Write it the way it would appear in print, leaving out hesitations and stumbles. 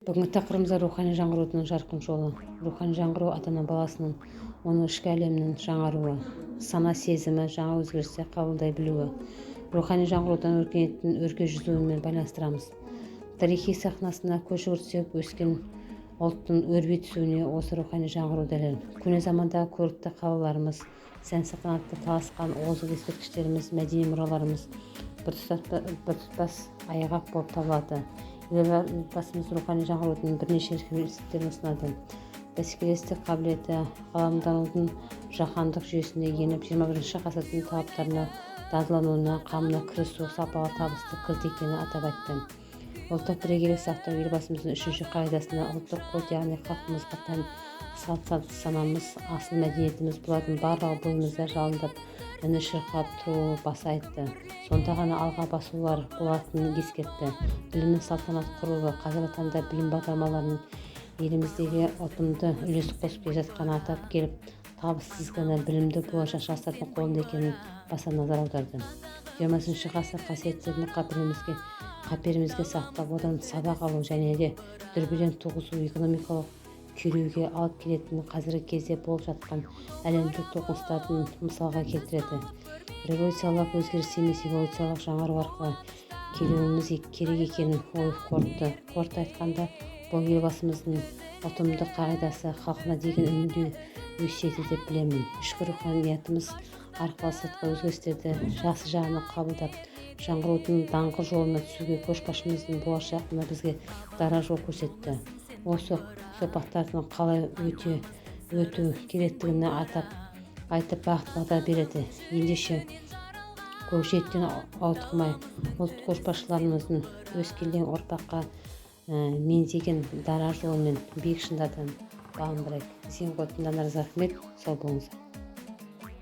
Бүгінгі тақырыбымыз: рухани жаңғырудың жарқын жолы. Рухани жаңғыру – ата-ана баласының, оның ішкі әлемінің жаңаруы, сана-сезімі жаңа өзгерістер қабылдай білуі. Рухани жаңғырудан өркениеттің өрге жүзуімен байланыстырамыз. Тарихи сахнасына көз жүгіртсек, өскен ұлттың өрби түсуіне осы рухани жаңғыру дәлел. Көне замандағы көрікті қалаларымыз, сән-салтанатты таласқан озық ескерткіштеріміз, мәдени мұраларымыз біртұтас айғақ болып табылады. Елбасымыз рухани жаңғырудың бірнеше рецепттерін ұсынады. Бәсекелестік қабілеті, ғаламданудың жаһандық жүйесіне еніп, 21-ші ғасырдың талаптарына дағдылануына, қамына кірісу сапалы табысты кілт екенін атап айтты. Ұлттық бірегейлік сақтау. Елбасымыздың үшінші қағидасына ұлттық код, яғни халқымызға тән салт-санамыз, асыл мәдениетіміз, бұлардың барлығы бойымызда жалындап, үні шырқырап тұруы баса айтты. Сонда ғана алға басулар болатынын ескертті. Білімнің салтанат құруы. Қазіргі таңда білім бағдарламаларының еліміздегі ұтымды үлес қосып келе жатқанын атап келіп, табыс тізгіні білімді болашақ жастардың қолында екенін баса назар аударды. 20-ғасыр қасиеттерін қаперімізге сақтап, одан сабақ алу және де дүрбелең туғызу экономикалық күйреуге алып келетінін қазіргі кезде болып жатқан әлемдік толқыныстардың мысалға келтіреді. Революциялық өзгеріс емес, эволюциялық жаңару арқылы келуіміз керек екенін ой қорытты. Қорыта айтқанда, бұл Елбасымыздың ұтымды қағидасы, халқына деген үндеу өсиеті деп білемін. Ішкі руханиятымыз арқылы сыртқы өзгерістерді жақсы жағынан қабылдап, жаңғырудың даңғыл жолына түсуге көшбасшымыздың болашақ мына бізге дара жол көрсетті. Осы соқпақтардың қалай өту керектігін атап айтып, бағыт бағдар береді. Ендеше, көкжиектен ауытқымай, ұлт көшбасшыларымыздың өскелең ұрпаққа меңзеген дара жолымен биік шыңдардан бағындырайық. Зейін қойып тыңдағандарыңызға рахмет, сау болыңыздар.